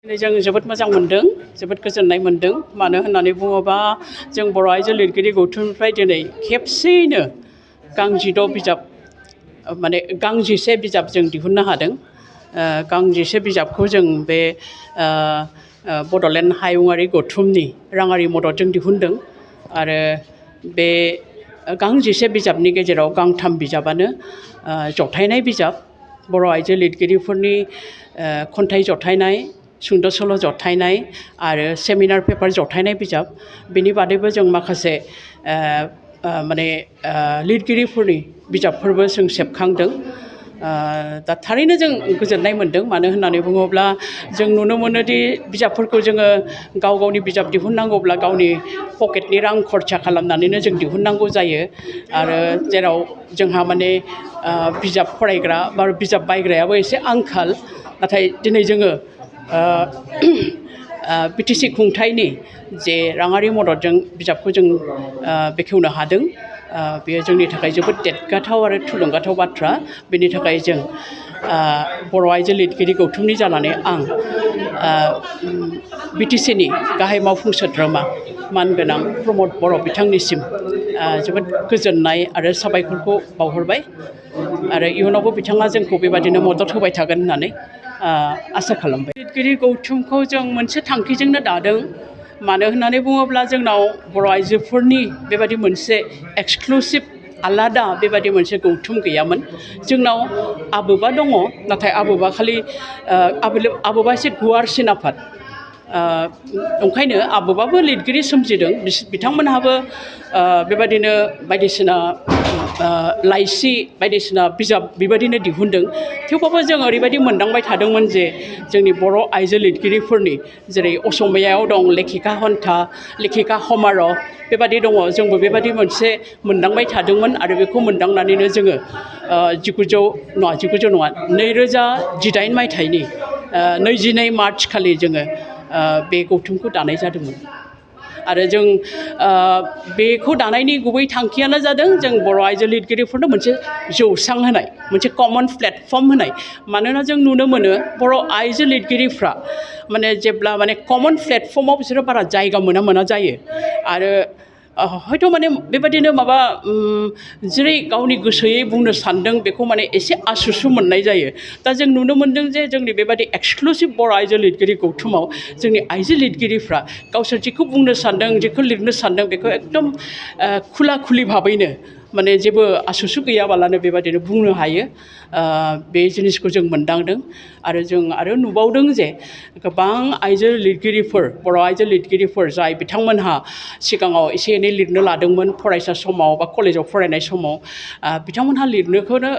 जों जोबोद मोजां मोनदों जोबोद गोजोननाय मोनदों मानो होननानै बुङोबा जों बर' आइजो लिरगिरि गौथुमनिफ्राय दिनै खेबसेयैनो गांजिद' बिजाब माने गांजिसे बिजाब जों दिहुननो हादों गांजिसे बिजाबखौ जों बे बड'लेण्ड हायुङारि गौथुमनि राङारि मददजों दिहुनदों आरो बे गांजिसे बिजाबनि गेजेराव गांथाम बिजाबानो जथायनाय बिजाब बर' आइजो लिरगिरिफोरनि खन्थाइ जथायनाय सुंद' सल' जथायनाय आरो सेमिनार पेपार जथायनाय बिजाब बेनि बादैबो जों माखासे माने लिरगिरिफोरनि बिजाबफोरबो जों सेबखांदों दा थारैनो जों गोजोननाय मोनदों मानो होननानै बुङोब्ला जों नुनो मोनोदि बिजाबफोरखौ जोङो गाव गावनि बिजाब दिहुननांगौब्ला गावनि पकेटनि रां खरसा खालामनानैनो जों दिहुननांगौ जायो आरो जेराव जोंहा माने बिजाब फरायग्रा बा बिजाब बायग्रायाबो एसे आंखाल नाथाय दिनै जोङो बिटिसि खुंथायनि जे राङारि मददजों बिजाबखौ जों बेखेवनो हादों बेयो जोंनि थाखाय जोबोद देरगाथाव आरो थुलुंगाथाव बाथ्रा बेनि थाखाय जों बर' आइजो लिरगिरि गौथुमनि जानानै आं बिटिसिनि गाहाय मावफुं सोद्रोमा मानगोनां प्रमद बर' बिथांनिसिम जोबोद गोजोननाय आरो साबायखरखौ बावहरबाय आरो इयुनावबो बिथाङा जोंखौ बेबादिनो मदद होबाय थागोन होननानै आसा खालामबाय लिरगिरि गौथुमखौ जों मोनसे थांखिजोंनो दादों मानो होननानै बुङोब्ला जोंनाव बर' आइजोफोरनि बेबादि मोनसे एक्सक्लुसिभ आलादा बेबादि मोनसे गौथुम गैयामोन जोंनाव आबोबा दङ नाथाय आबोबा खालि आबोबा एसे गुवारसिन आफाद ओंखायनो आबोबाबो लिरगिरि सोमजिदों बिथांमोनहाबो बेबादिनो बायदिसिना लाइसि बायदिसिना बिजाब बेबायदिनो दिहुनदों थेवबाबो जों ओरैबायदि मोनदांबाय थादोंमोन जे जोंनि बर' आइजो लिरगिरिफोरनि जेरै असमियायाव दं लेखिका हन्था लेखिका हमार बेबादि दङ जोंबो बेबादि मोनसे मोनदांबाय थादोंमोन आरो बेखौ मोनदांनानैनो जोङो 2018 मायथाइनि 22 मार्च खालि जोङो बे गौथुमखौ दानाय जादोंमोन आरो जों बेखौ दानायनि गुबै थांखियानो जादों जों बर' आइजो लिरगिरिफोरनो मोनसे जौसां होनाय मोनसे कमन प्लेटफर्म होनाय मानोना जों नुनो मोनो बर' आइजो लिरगिरिफ्रा माने जेब्ला माने कमन प्लेटफर्माव बिसोरो बारा जायगा मोना जायो आरो हयथ' माने बेबादिनो माबा जेरै गावनि गोसोयै बुंनो सानदों बेखौ माने एसे आसुसु मोननाय जायो दा जों नुनो मोनदों जे जोंनि बेबादि एक्सक्लुसिभ बर' आइजो लिरगिरि गौथुमाव जोंनि आइजो लिरगिरिफ्रा गावसोर जेखौ बुंनो सानदों जेखौ लिरनो सानदों बेखौ एकदम खुला खुलि भाबैनो माने जेबो आसुसु गैयाबालानो बेबादिनो बुंनो हायो बे जिनिसखौ जों मोनदांदों आरो जों आरो नुबावदों जे गोबां आइजो लिरगिरिफोर बर' आइजो लिरगिरिफोर जाय बिथांमोनहा सिगाङाव एसे एनै लिरनो लादोंमोन फरायसा समाव बा कलेजाव फरायनाय समाव बिथांमोनहा लिरनोखौनो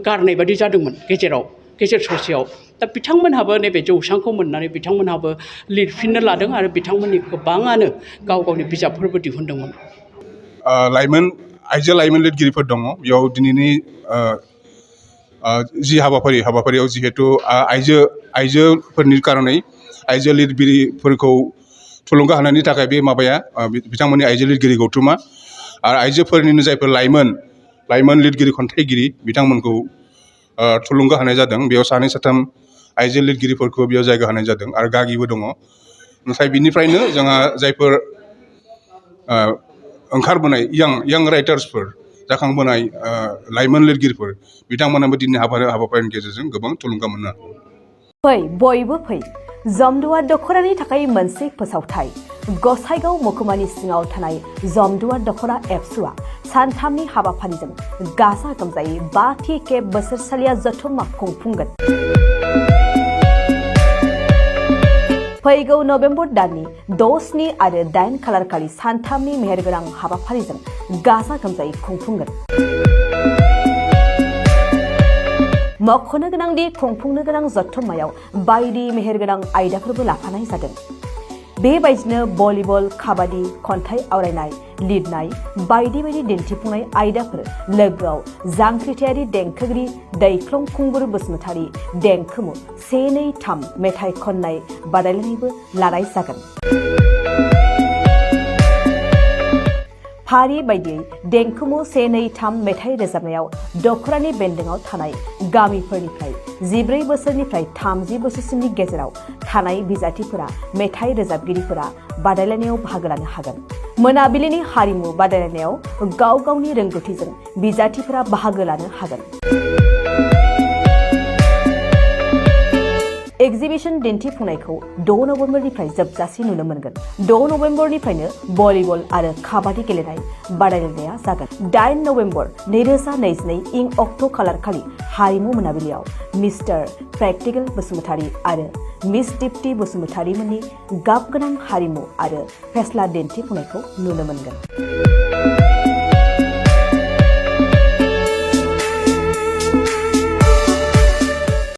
गारनाय बादि जादोंमोन गेजेर ससेयाव दा बिथांमोनहाबो नैबे जौसांखौ मोननानै बिथांमोनहाबो लिरफिननो लादों आरो बिथांमोननि गोबाङानो गाव गावनि बिजाबफोरबो दिहुनदोंमोन आइजो लाइमोन लिरगिरिफोर दङ बेयाव दिनैनि जि हाबाफारियाव जिहेतु आइजोफोरनि कारनै आइजो लिरगिरिफोरखौ थुलुंगा होनायनि थाखाय बे माबाया बिथांमोननि आइजो लिरगिरि गौथुमा आरो आइजोफोरनिनो जायफोर लाइमोन लिरगिरि खन्थाइगिरि बिथांमोनखौ थुलुंगा होनाय जादों बेयाव सानै साथाम आइजो लिरगिरिफोरखौ बेयाव जायगा होनाय जादों आरो गागिबो दङ नाथाय बिनिफ्रायनो जोंहा जायफोर ओंखारबोनाय यां राइटार्सफोर जाखांबोनाय लाइमोन लिरगिरिफोर बिथांमोनाबो दिनै हाबाफारिनि गेजेरजों गोबां थुलुंगा मोननो हागौ फै बयबो फै जमदुवार दख'रानि थाखाय मोनसे फोसावथाय गसाइगाव महकुमानि सिङाव थानाय जमदुवार दख'रा एबसुआ सानथामनि हाबाफारिजों गाजा गोमजायै 5थि खेब बोसोरसालिया जथुम्मा खुंफुंगोन फैगौ नभेम्बर दाननि 6, 7 आरो 8 खालारखालि सानथामनि मेहेरगोनां हाबाफारिजों गाजा गोमजायै खुंफुंगोन मख'नो गोनांदि खुंफुंनो गोनां जथुम्मायाव बायदि मेहेरगोनां आयदाफोरबो लाफानाय जादों बेबायदिनो भलिबल काबादि खन्थाइ आवरायनाय लिरनाय बायदि दिन्थिफुंनाय आयदाफोर लोगोआव जांख्रिथायारि देंखोगिरि दैख्लं खुंगुर बसुमतारी देंखोमु 1, 2, 3 मेथाइ खननाय बादायलायनायबो लानाय जागोन फारि बायदियै देंखोमु 1, 2, 3 मेथाइ रोजाबनायाव दखरानि बेन्दोंआव थानाय गामिफोरनिफ्राय 14 बोसोरनिफ्राय 30 बोसोरसिमनि गेजेराव थानाय बिजाथिफोरा मेथाइ रोजाबगिरिफोरा बादायलायनायाव बाहागो लानो हागोन। मोनाबिलिनि हारिमु बादायलायनायाव गाव गावनि रोंगौथिजों बिजाथिफोरा बाहागो लानो हागोन। एक्जिबिशन दिन्थिफुंनायखौ 6 नबेम्बरनिफ्राय जोबजासिम नुनो मोनगोन। 6 नबेम्बरनिफ्रायनो भलिबल आरो काबादि गेलेनाय बादायलायनाया जागोन। 8 नबेम्बर 2022 इं अक्ट' खालार खालि हारिमु मोनाबिलियाव मिस्टार प्रेक्टिकेल बसुमतारी आरो मिस दीप्ति बसुमतारी मोननि गाबगोनां हारिमु आरो फेस्ला दिन्थिफुंनायखौ नुनो मोनगोन।